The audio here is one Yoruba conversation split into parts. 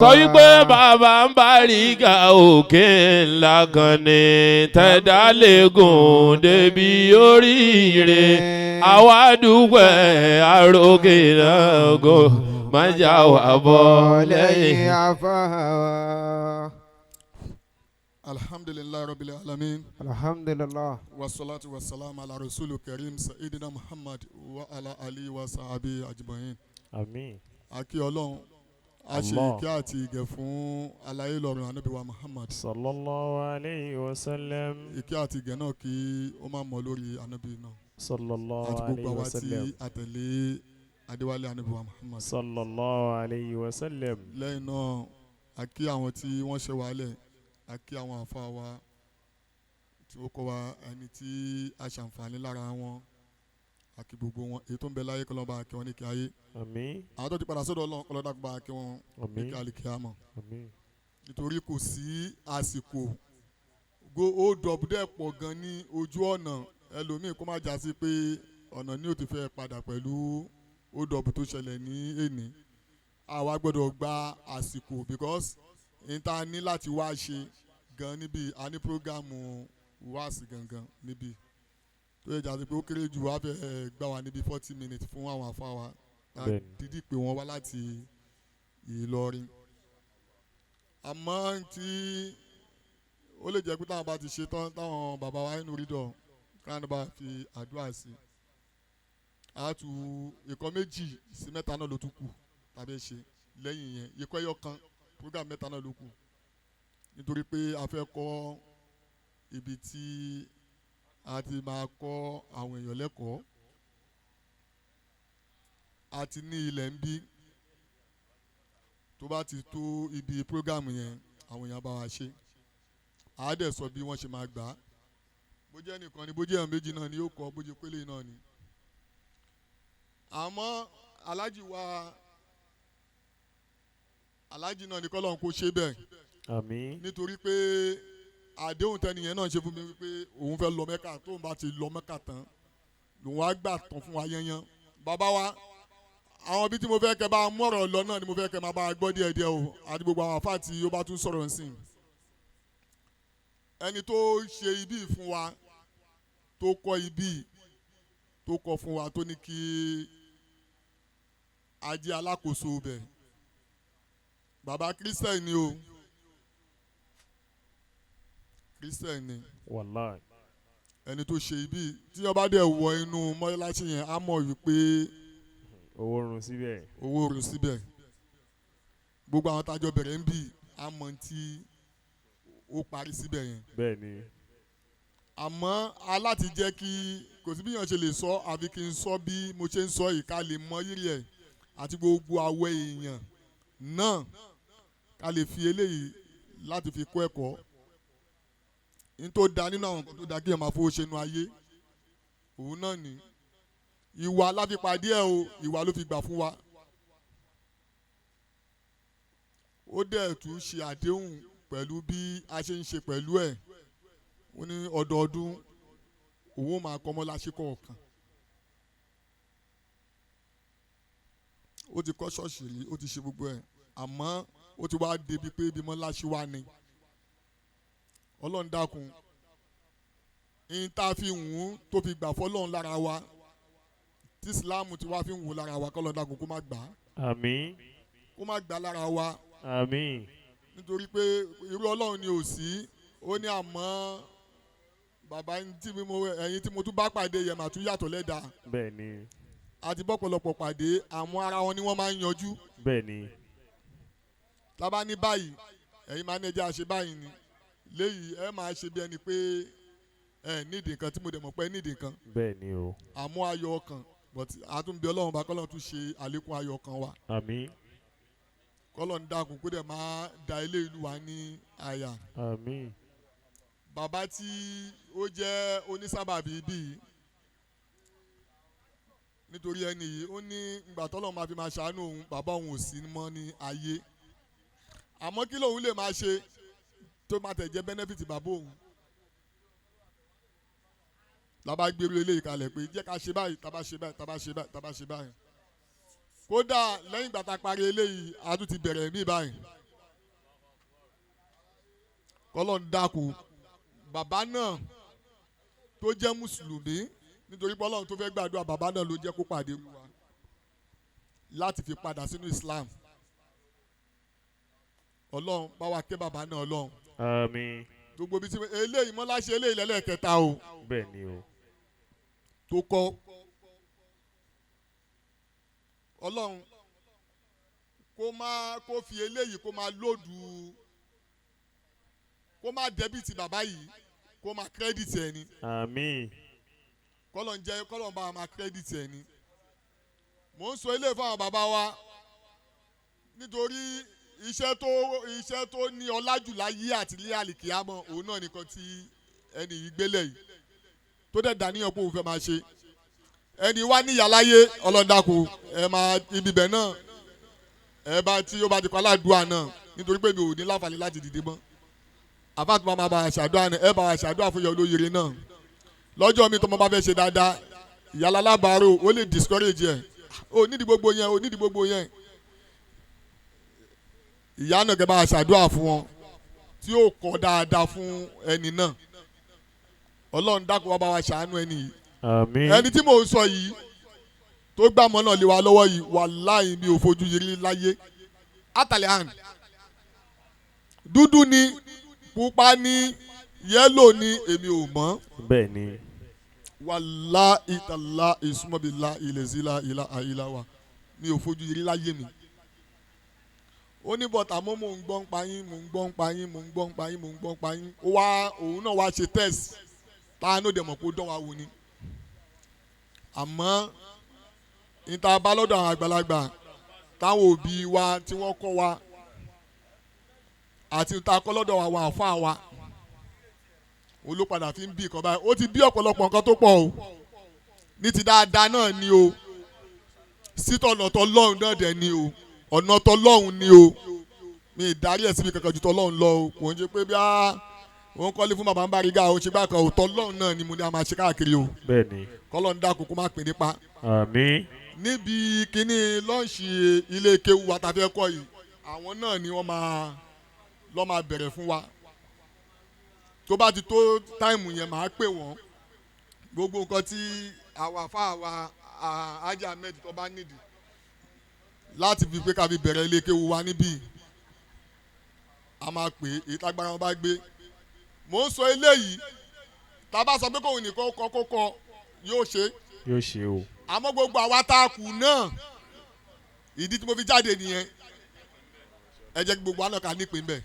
Sọ wípé bàbá ń Bariga òkè ńlá kan ní tẹ̀dá lẹ́gùn débi oríire. Àwa dúpẹ́ àròkè náà gò má jà wà bọ́ lẹ́yìn. Àfáà. Alhamdulilayi rabbil alamin. Alhamdulillah. Wasalaatu wasalaam ala rasulu karim sayyidina Muhammad wa ala ali wa sahabi ajma'in. Àmín. A kí Ọlọ́run, a ṣe Allah. ìkẹ́ àti ìgẹ̀ fún alayé lọ́run Ànábì wa Muhammad. Sallallahu alayhi wa sallam. Ìkẹ́ àti ìgẹ̀ náà kí ó máa mọ lórí Ànábì náà Sallallahu àti gbogbo alayhi àwa wa tí sallam. a tẹ̀lé Adéwálé Ànábì wa Muhammad. Sallallahu alayhi wa sallam. Lẹ́yìn náà, a kí àwọn tí wọ́n ṣe wàhálẹ̀, a kí àwọn àfa wa tí ó kọ́ wa, ẹni tí a ṣàǹfààní lára wọn, a kí gbogbo wọn èyí tó ń bẹ láyé, kọlọ́ba kí wọ́n ní kí ayé. Àmín. Àwọn tó ti padà sọ́dọ̀ Ọlọ́run, kọlọ́dà bá kí wọ́n ní Àmín. kí àlìkíyàmọ̀. Àmín. Nítorí kò sí àsìkò go ó dọ̀bùdẹ̀ pọ̀ gan ní ojú ọ̀nà ẹlòmíì, kó má já sí pé ọ̀nà ní ò ti fẹ́ padà pẹ̀lú ó dọ̀bù tó ṣẹlẹ̀ ní èní. Àwa gbọ́dọ̀ gba àsìkò because n ta ní láti wá ṣe gan níbi a ní prógámù wáàsí gangan níbi tó yẹ já sí pé ó kéré jù wá fẹ́ gbà wá níbi 40 minutes fún àwọn àfa wa tá a Bẹ́ẹ̀ni. dídì pé wọ́n wá láti Ìlọrin. Àmọ́ tí ó lè jẹ́ pé táwọn bá ti ṣe tán, táwọn bàbá wa nínú rídọ̀ káwọn bá fi àdúrà sí i, á tu ìkọ́ méjì sí mẹ́ta náà ló tún kù tàbí ṣe lẹ́yìn yẹn, ìkọ́ ẹyọ kan, program mẹ́ta náà ló kù, nítorí pé a fẹ́ kọ́ ibi tí a ti máa kọ́ àwọn èèyàn lẹ́kọ̀ọ́. A ti ní ilẹ̀ ń bí tó bá ti tó ibi program yẹn, àwọn èèyàn bá wa ṣe, àá dẹ̀ sọ bí wọ́n ṣe máa gbà á. Bó jẹ́ nìkan ni, bó jẹ́ èèyàn méjì náà ni yóò kọ́, bó jẹ́ pélé náà ni. Àmọ́ alájì wa, alájì náà ni kọ́lọ́n kó ṣe bẹ́ẹ̀. Àmín. Nítorí pé àdéhùn tẹnìyẹn náà ṣe fún mi wípé òun fẹ́ lọ Mẹ́kà, tóun bá ti lọ Mẹ́kà tán lòun á gbà tán fún wa yányán. Bàbá wa, àwọn ibi tí mo fẹ́ kẹ́ bá mú ọ̀rọ̀ lọ náà ni mo fẹ́ kẹ́ máa bá a gbọ́ díẹ̀díẹ̀ o, àti gbogbo àwọn àfáà tí ó bá tún sọ̀rọ̀ nsìn. Ẹni tó ṣe ibí fún wa, tó kọ́ ibí, tó kọ́ fún wa, tó ní kí ajé alákòóso bẹ̀, bàbá Christian ni o, Christian ni. Wallahi. Ẹni tó ṣe ibí, tí wọ́n bá dẹ̀ wọ inú mọ́ṣáláṣí yẹn, á mọ̀ wípé owó run síbẹ̀. Owó rò síbẹ̀. Gbogbo àwọn tájọ bẹ̀rẹ̀ ń bì á mọ̀ tí ó parí síbẹ̀ yẹn. Bẹ́ẹ̀ni. Àmọ́ aláti jẹ́ kí kò sí bí yàn ṣe lè sọ, àfi kí n sọ bí mo ṣe ń sọ yìí, ká lè mọ rírì ẹ̀ àti gbogbo àwọ̀ èèyàn náà, ká lè fi eléyìí láti fi kọ́ ẹ̀kọ́ n tó da nínú àwọn nǹkan tó da kí èèyàn máa fowó ṣe nu ayé. Òun náà ní ìwà láfipàdé ẹ̀ o, ìwà ló fi gbà fún wa. Ó dẹ̀ tún ṣe àdéhùn pẹ̀lú bí a ṣe ń ṣe pẹ̀lú ẹ̀. Ó ní ọdọọdún òun ó máa kọ́ mọ́láṣí kọ̀ọ̀kan. Ó ti kọ́ ṣọ́ọ̀ṣì rí, ó ti ṣe gbogbo ẹ̀, àmọ́ ó ti wá débi pé ibi mọ́láṣí wá ni. Ọlọ́run dákun, ní tá a fi wù ú tó fi gbà fọlọ́run lára wa, tí Ìsìláàmù ti wá fi wù ú lára wa, kọ́lọ́run dákun kó má gbà á. Àmín. Kó má gbà á lára wa. Àmín. Nítorí pé irú Ọlọ́run ni ò sí. Ó ní àmọ́ bàbá tí mo ẹ̀yin tí mo tún bá pàdé yẹn mà tún yàtọ̀ lẹ́dàá. Bẹ́ẹ̀ni. Àti bọ́pọ̀lọpọ̀ pàdé, àwọn ara wọn ni wọ́n máa ń yanjú. Bẹ́ẹ̀ni. Tábà ní báyìí, ẹ̀yin máa ní ẹjẹ́ àṣẹ báyìí ni léyìí, ẹ máa ṣe bí ẹni pé ẹ nídìí nǹkan tí mo dẹ̀ mọ̀ pé ẹ nídìí nǹkan. Bẹ́ẹ̀ni o. Àmọ́ ayọ̀ ọkàn, but àtúnbí Ọlọ́run bá kọ́lọ́run tún ṣe àlékún ayọ̀ ọkàn wa. Àmín. Kọ́lọ́run dákun kó dẹ̀ máa da ilé ìlú wa ní àyà. Àmín. Bàbá tí ó jẹ́ onísábàbí bíi nítorí ẹni yìí, ó ní ìgbà tọ́lọ́run máa fi máa ṣàánú òun, bàbá òun ò sí mọ́ ní ayé, àmọ́ kí lòun lè máa ṣe tó máa tẹ̀ jẹ́ benefit bàbá òun, làbá gbèrú eléyìí kalẹ̀ pé jẹ́ ká ṣe báyìí, tá bá ṣe báyìí, tá bá ṣe báyìí, tá bá ṣe báyìí. Kódà lẹ́yìn ìgbà tá a parí eléyìí, a tún ti bẹ̀rẹ̀ mí báyìí. Kọ́lọ́n dákun bàbá náà tó jẹ́ mùsùlùmí, nítorí pé Ọlọ́run tó fẹ́ gbàdúrà bàbá náà ló jẹ́ kó pàdé wa láti fi padà sínú Islam. Ọlọ́run bá wa ké bàbá náà Ọlọ́run. Àmín. Gbogbo ibi tí eléyìí mọ́lá ṣe eléyìí lẹ́lẹ́kẹta o. Bẹ́ẹ̀ ni o. Tó kọ́ Ọlọ́run kó má kó fi eléyìí kó má lòdù, kó má dẹ́bìtì bàbá yìí, kó má kírẹ́dìtì ẹ̀ ni. Àmín. Kọ́lọ̀ ń jẹ́ kọ́lọ̀ ń bá wa máa kírẹ́dìtì ẹ̀ ni. Mò ń sọ eléyìí fún àwọn bàbá wa nítorí iṣẹ́ tó ní ọlá jù láyé àti ní àlìkìyámọ̀ òun náà nìkan tí ẹni yìí gbélé yìí tó dẹ̀ dàníyàn pé òun fẹ́ máa ṣe. Ẹni wá níyà láyé ọlọ́dàkù ẹ máa ibi bẹ̀ náà ẹ bá tí ó bá ti kọ́ aládùúà náà, nítorí pé mi ò ní láǹfààní láti dìde mọ́. Àfáàtúmọ̀ máa bá a ṣàdúrà náà, ẹ bá a ṣàdúrà fún ìyá olóyèrè náà. Lọ́jọ́ mi tó mo bá fẹ́ ṣe dáadáa, ìyá alábàárò ó lè discourage ẹ̀, ó nídìí gbogbo yẹn, ó nídìí gbogbo yẹn. Ìyá náà kẹ́ bá a ṣàdúrà fún wọn tí yóò kọ́ dáadáa fún ẹni náà. Ọlọ́run dákun wá bá wa ṣàánú ẹni yìí. Àmín. Ẹni tí mò ń sọ yìí tó gbàmọ́ náà lé wa lọ́wọ́ yìí, wàláhì mi ò fojú yìí rí láyé. Àtàlẹ́ hàn dúdú ni, pupa ni, yẹ́lò ni, èmi ò mọ̀. Bẹ́ẹ̀ ni. Wàláhì tàlá ìsúmọ́bìlá ilẹ̀zílá ìlà àìlà wa mi ò fojú yìí rí láyé mi. Ó ní bọ̀tà mọ́ mò ń gbọ́ ń pa yín, mò ń gbọ́ ń pa yín, mò ń gbọ́ ń pa yín, mò ń gbọ́ ń pa yín. Ó wá òun náà wá ṣe test tá a ní òde mọ̀ kó dán wa wò ni. Àmọ́ níta bá lọ́dọ̀ àwọn àgbàlagbà táwọn òbí wa tí wọ́n kọ́ wa àti níta kọ́ lọ́dọ̀ àwọn àfáà wa, òun ló padà fi ń bí nǹkan báyìí. Ó ti bí ọ̀pọ̀lọpọ̀ nǹkan tó pọ̀ o, ní ti dáadáa náà ni o, sítọ̀nà tọlọ́run náà dẹ̀ ni o, ọ̀nà tọlọ́run ni o. Mi ìdarí ẹ̀ síbi kankan ju tọlọ́run lọ o. Kò ń ṣe pé bí a òun kọ́lé fún bàbá ń bá rí gá o ṣe bá kan o, tọlọ́run náà ni mo ní a máa ṣe káàkiri o. Bẹ́ẹ̀ ni. Kọ́lọ́run dákun kó má pè nípa. Àmín. Níbi kíní lọ́ọ̀ṣì ilé kéwu wa ta fẹ́ kọ́ yìí, àwọn náà ni wọ́n máa lọ́ máa bẹ̀rẹ̀ fún wa. Tó bá ti tó táìmù yẹn màá pè wọ́n. Gbogbo nǹkan tí àwọn àfáà wa Haji Ahmed tó bá nídìí láti fi pé ká fi bẹ̀rẹ̀ ilé kéwu wa níbí, a máa pè é, èyí tágbára wọn bá gbé. Mò ń sọ eléyìí, tá a bá sọ pé kóun nìkan kọ́ kó kọ́ yóò ṣe, Yóò ṣe o. àmọ́ gbogbo àwa tá a kù náà, ìdí tí mo fi jáde nìyẹn. Ẹ jẹ́ kí gbogbo wa náà ká nípìn bẹ́ẹ̀.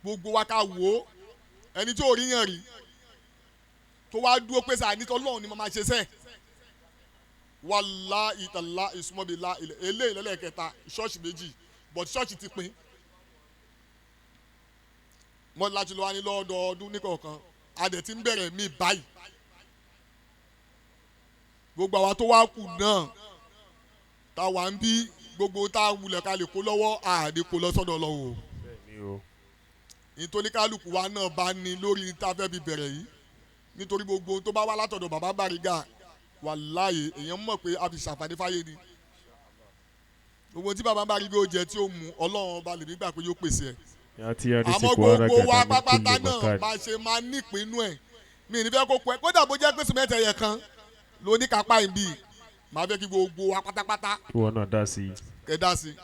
Gbogbo wa ká wò ó, ẹni tí ò rí yàn rí tó wá dúró pé sáà nítọ́ lọ́hùn ni mo máa ṣe sẹ́ẹ̀. Wàláhì tàlá ìsúmọ́bìlá eléyìí lẹ́lẹ́kẹta, ṣọ́ọ̀ṣì méjì, but ṣọ́ọ̀ṣì ti pín. Mọ́lájú ló wá ní lọ́dọọdún níkọ̀ọ̀kan, a dẹ̀ ti ń bẹ̀rẹ̀ mí báyìí. Gbogbo àwa tó wá kù náà tá a wà ń bí, gbogbo tá a wulẹ̀ ká lè kó lọ́wọ́, àdé kó lọ sọ́dọ̀ Ọlọ́run o. Bẹ́ẹ̀ ni o. Nítorí kálukú wa náà bá ní lórí tá a fẹ́ fi bẹ̀rẹ̀ yìí, nítorí gbogbo ohun tó bá wá látọ̀dọ̀ bàbá Bariga, wàláhì èèyàn mọ̀ pé a fi ṣàǹfààní fáyé ni. Gbogbo tí bàbá Bariga ó jẹ tí ó mu, Ọlọ́run ọba lè nígbà pé yóò pèsè ẹ̀. Àmọ́ gbogbo wa pápátá náà bá ṣe máa nípinnu ẹ̀, mi ní fẹ́ kó pẹ́, kódà bó jẹ́ pé sìmẹ́ntì ẹ̀yẹ kan ló ní kápá ìbí, màá fẹ́ kí gbogbo wa pátápátá Kí wọn náà dá sí i. kẹ́ dá sí i.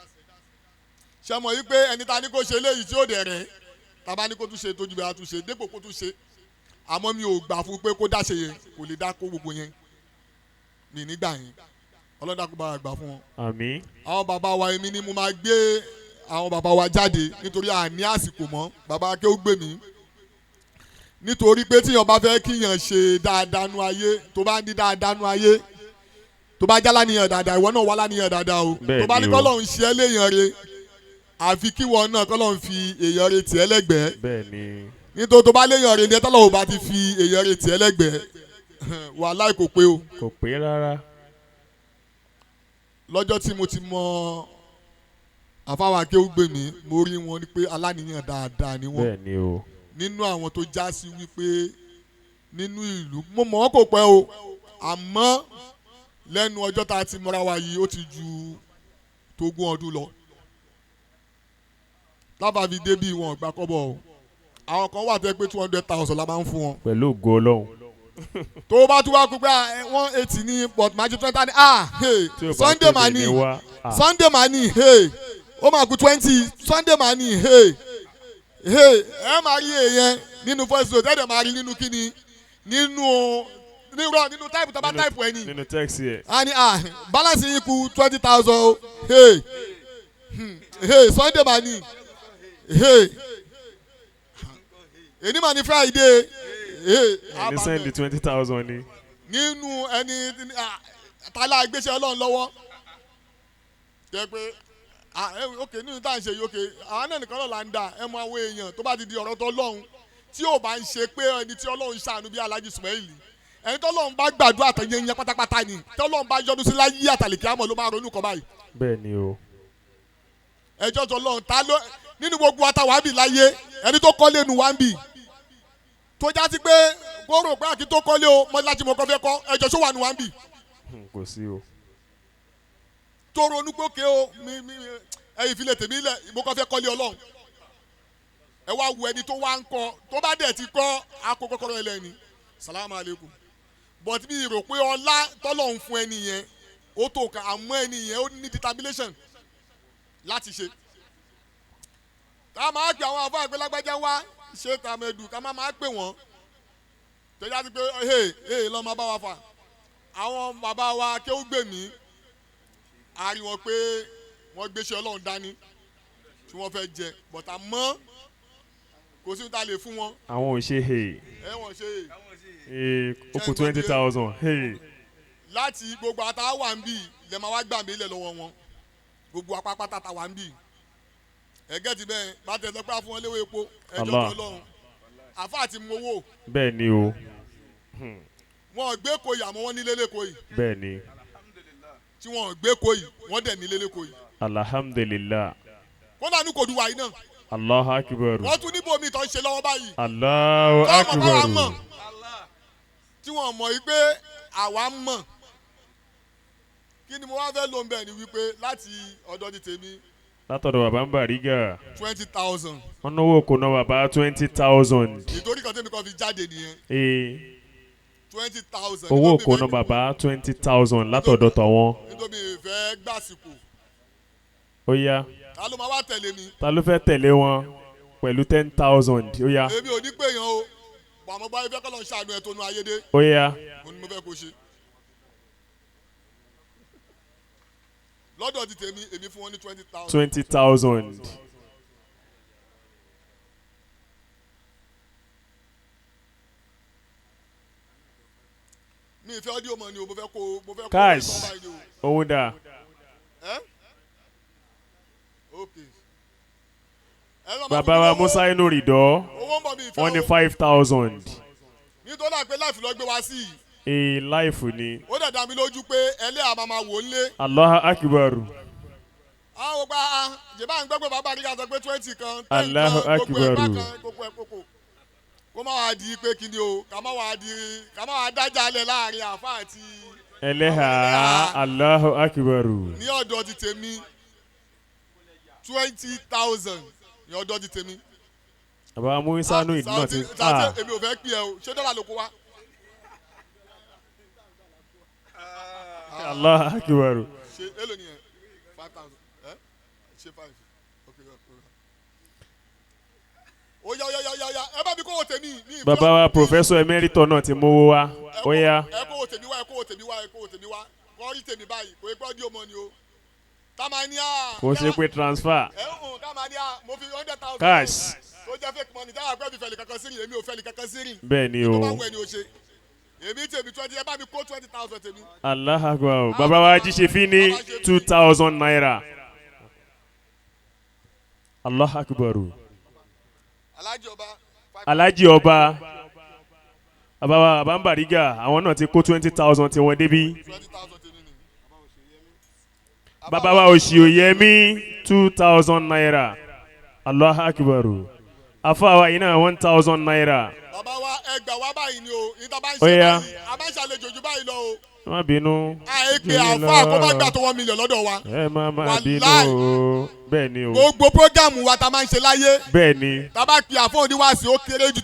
Ṣé mọ̀ yí pé ẹni ta ní kó ṣe eléyìí tí ó dẹ̀ rẹ̀, ta bá ní kó tún ṣe tójú bẹ́ẹ̀ á tún ṣe, dépò kó tún ṣe. Àmọ́ mi ò gbà fún pé kó dá ṣe yẹn, kò lè dá kó gbogbo yẹn, mi nígbà yẹn. Ọlọ́dà kó bá wa gbà fún wọn. Àmín. Àwọn bàbá wa, èmi ni mo máa gbé àwọn bàbá wa jáde nítorí àní àsìkò mọ́. Bàbá akéwù gbè mí nítorí pé tíyan bá fẹ́ kíyàn ṣe dáadáa nú ayé, tó bá ní dáadáa nú ayé, tó bá já láníyàn dáadáa, ìwọ náà wá láníyàn dáadáa o. Bẹ́ẹ̀ tó bá ní ni o. kọ́lọ́hún ṣe é léèyàn re, àfi kíwọ náà kọ́lọ́hún fi èèyàn re tiẹ̀ lẹ́gbẹ̀ẹ́. Bẹ́ẹ̀ ni. Nítorí tó bá léèyàn re ni ẹ tọ́lọ́hún bá ti fi èèyàn re tiẹ̀ lẹ́gbẹ̀ẹ́, wàhálà kò pé o. Kò pé rárá. Lọ́jọ́ tí mo ti mọ àfáwọn akéwùgbè mi, mo rí wọn ní pé aláníyàn dáadáa ni wọ́n. Bẹ́ẹ̀ ni o. Nínú àwọn tó já sí wípé nínú ìlú mo mọ̀ wọ́n kò pẹ́ o, àmọ́ lẹ́nu ọjọ́ tá a ti mọ́ra wa yìí ó ti ju tógún ọdún lọ. Láfa fi dé bí wọn gbà kọ́bọ̀ o. Àwọn kan wà tẹ́ pé 200,000 la máa ń fún wọn. Pẹ̀lú ògo Ọlọ́run. Tó bá tún wá kú pé 180 ní but máa ṣe 20 hey Tí o bá Sunday tètè máa ní ní wá. Ah, Sunday máa ní hey ó máa kú 20 Sunday máa ní hey hey ẹ máa rí èèyàn nínú voice note, ẹ dẹ̀ máa rí nínú kíni, nínú nínú táìpù tó bá táìpù ẹ ní nínú text yẹ. a ní balance yín kù 20,000 o hey hey Sunday máa ní hey èní máa ní Friday hey Ẹni send 20,000 ni. Nínú ẹni tálá gbéṣẹ́ Ọlọ́run lọ́wọ́ jẹ́ pé ok nínú tá à ń ṣe yìí, ok àwọn náà nìkan náà là ń dà. Ẹ mọ àwọn èèyàn tó bá ti di ọ̀rọ̀ tó Ọlọ́run tí ò bá ń ṣe pé ẹni tí Ọlọ́run ṣàánú bí Alhaji Ismaili, ẹni tó Ọlọ́run bá gbàdúrà tẹ̀yẹ yẹn pátápátá ni tí Ọlọ́run bá yọ́nú sí láyé àtàlẹ́kẹ́ àmọ́ ló máa ronú kọ́ báyìí. Bẹ́ẹ̀ ni o. Ẹjọ́ tó Ọlọ́run ta ló nínú gbogbo àtàwọn àbí láyé ẹni tó kọ́lé nu wá ń bì tó já sí pé kó rò pé àkí tó kọ́lé o mọ́ láti mọ̀ kọ́ fẹ́ kọ́ ẹjọ́ sọ wà nù wá ń bì Kò sí o. Tó ronú pé òkè o mi ẹ̀yìn ìfilẹ̀ tèmi lẹ̀ mo kọ́ fẹ́ kọ́lé Ọlọ́run. Ẹ wá wo ẹni tó wá ń kọ́ tó bá dẹ̀ ti kọ́ akó kọ́kọ́rọ́ ẹlẹ́ni salamu aleykum. But mi rò pé ọlá tọ́lọ́run fún ẹni yẹn ó tó nǹkan, àmọ́ ẹni yẹn ó ní determination láti ṣe. Ká máa pè àwọn àfọ àgbẹ̀lágbájá wá ṣe tàmẹ̀dù, ká máa pè wọ́n tẹ́jà sí pé hey hey lọ́ọ́ máa bá wa fà. Àwọn bàbá wa Kéwúgbèmí a rí wọn pé wọ́n gbéṣẹ́ Ọlọ́run dání tí wọ́n fẹ́ jẹ, bọ̀tà mọ́ kò sí ní ta lè fún wọn. Àwọn ò ṣe hey. Ẹ wọ́n ṣe Ee, ó kù 20,000 hey. Láti gbogbo ata wà ń bì lè máa wá gbà mí lẹ̀ lọ́wọ́ wọn, gbogbo apápátá ta wà ń bì ẹgẹ́ ti bẹ́ẹ̀ bá tẹ̀ lọ pé a fún wọn léwé epo ẹjọ́ tó Allah. Ọlọ́run àfa àti mowó. Bẹ́ẹ̀ ni o. Wọn gbé koyì àmọ́ wọn nílé lẹ́kọ̀ọ́ yìí. Bẹ́ẹ̀ ni. Tí wọn gbé koyì wọ́n dẹ̀ nílé lẹ́kọ̀ọ́ yìí. Alhamdulillah. Kódà ní kò dùn wàyí náà. Allahu akbar. Wọ́n tún níbo mi tó ń ṣe lọ́wọ́ báyìí. Allahu tọ́mọ̀ bá wa akbar. mọ̀ tí wọ́n mọ̀ yìí pé àwa mọ̀ kí ni mo wá fẹ́ lò ń bẹ̀ ni wípé láti ọ̀dọ̀ ti tèmi Látọ̀dọ̀ bàbá ń Bariga. 20,000. Wọ́n náwó kò ná bàbá 20,000. Ìtorí kan tèmi kan fi jáde nìyẹn. Ee, 20,000. owó kò ná bàbá 20,000 látọ̀dọ̀ tọ̀wọ́n. Nítorí mi fẹ́ gbàsìkò. Ó yá. Ta ló máa wá tẹ̀lé mi? Ta ló fẹ́ tẹ̀lé wọn pẹ̀lú 10,000? Ó yá. Èmi ò ní pè yàn o, àmọ́ báyìí fẹ́ kọ́ lọ́n ṣàánú ẹ̀ tó nu ayédè. Ó yá. Mo ní mo fẹ́ kó ṣe lọ́dọ̀ ti tèmi, èmi fún wọn ní 20,000. 20,000. Mi ìfẹ́ ọdí ọmọ ni o, mo fẹ́ kó mo fẹ́ kó Cash. ìtàn báyìí ni o. Òun dà. Ẹ́ ok. Ẹ lọ́ máa Bàbá fún mi wa lówó. Musa inú rìdọ́. Owó ń bọ̀, mi ìfẹ́ Wọ́n ní o. 5,000. Nítorí àpé láìfi lọ gbé wá sí yìí. Ee, láìfù ni. Ó dẹ̀ dá mi lójú pé ẹlẹ́yà máa ma wò ó lé. Allahu akbar. Àwọn ògbà jẹ̀bá ń gbọ́ pé bàbá àríkà sọ pé 20 kan 10 Allahu kan gbogbo ẹ̀ bá akbar. kan gbogbo ẹ̀ kókò kó má wàá di pé kí ni o, ká má wàá di ká má wàá dájà lẹ̀ láàrin àfa àti Ẹlẹ́hà. Allahu akbar. Ní ọ̀dọ̀ ti tèmi 20,000 ní ọ̀dọ̀ ti tèmi. Bàbá Musa inú ìdí náà ti. Sàtì èmi ò fẹ́ pè ẹ́ o, ṣé dọ́là ló kó wa. Allahu akbar. Ṣe èlò nìyẹn 5,000 ẹ ṣe five, ok ok. Ó yá ó yá ó yá ó yá, ẹ bá mi kó o tèmi ní ìfẹ́. Bàbá wa Professor Emeritus náà ti mówó wá. Ó yá. Ẹ kó o tèmi wá, ẹ kó o tèmi wá, ẹ kó o tèmi wá, kọ́ rí tèmi báyìí, kò yẹ pé ọdí ọmọ ni o tá máa ní à. Kò ṣe pé transfer. Ẹ ń ká máa ní à mo fi 100,000. Cash. Tó jẹ́ fake money táwọn àgbẹ̀ fi fẹ̀lì kankan sí rìn, èmi ò fẹ̀lì kankan sí rìn. Bẹ́ẹ̀ ni tó o. bá wù ẹ́ ni o ṣe, èmi tèmi 20, ẹ bá mi kó 20,000 tèmi. Allahu akbar. Bàbá wa Jíṣefín ní 2,000 naira. Allahu akbar. Alájì ọba. Alhaji ọba. Bàbá wa Bàbá ń Bariga àwọn náà ti kó 20,000 tiwọn débí. 20,000 tèmi ni. Bàbá wa Òṣìòyẹmí 2,000 naira. Allahu akbar. Àfáà wa yìí náà 1,000 naira. Bàbá wa ẹ gbà wá báyìí ni o, ní tá a bá ń Ó ṣe yá. báyìí a bá ń ṣàlejò ju báyìí lọ o. Ẹ má bínú. Àyè pé àfa kó má gbà tó 1 million lọ́dọ̀ wa. Ẹ má má Wàláì. bínú o. Bẹ́ẹ̀ ni o. Gbogbo program wa ta máa ń ṣe láyé, Bẹ́ẹ̀ ni. tá a bá pe àfọ oníwàásí, ó kéré jù.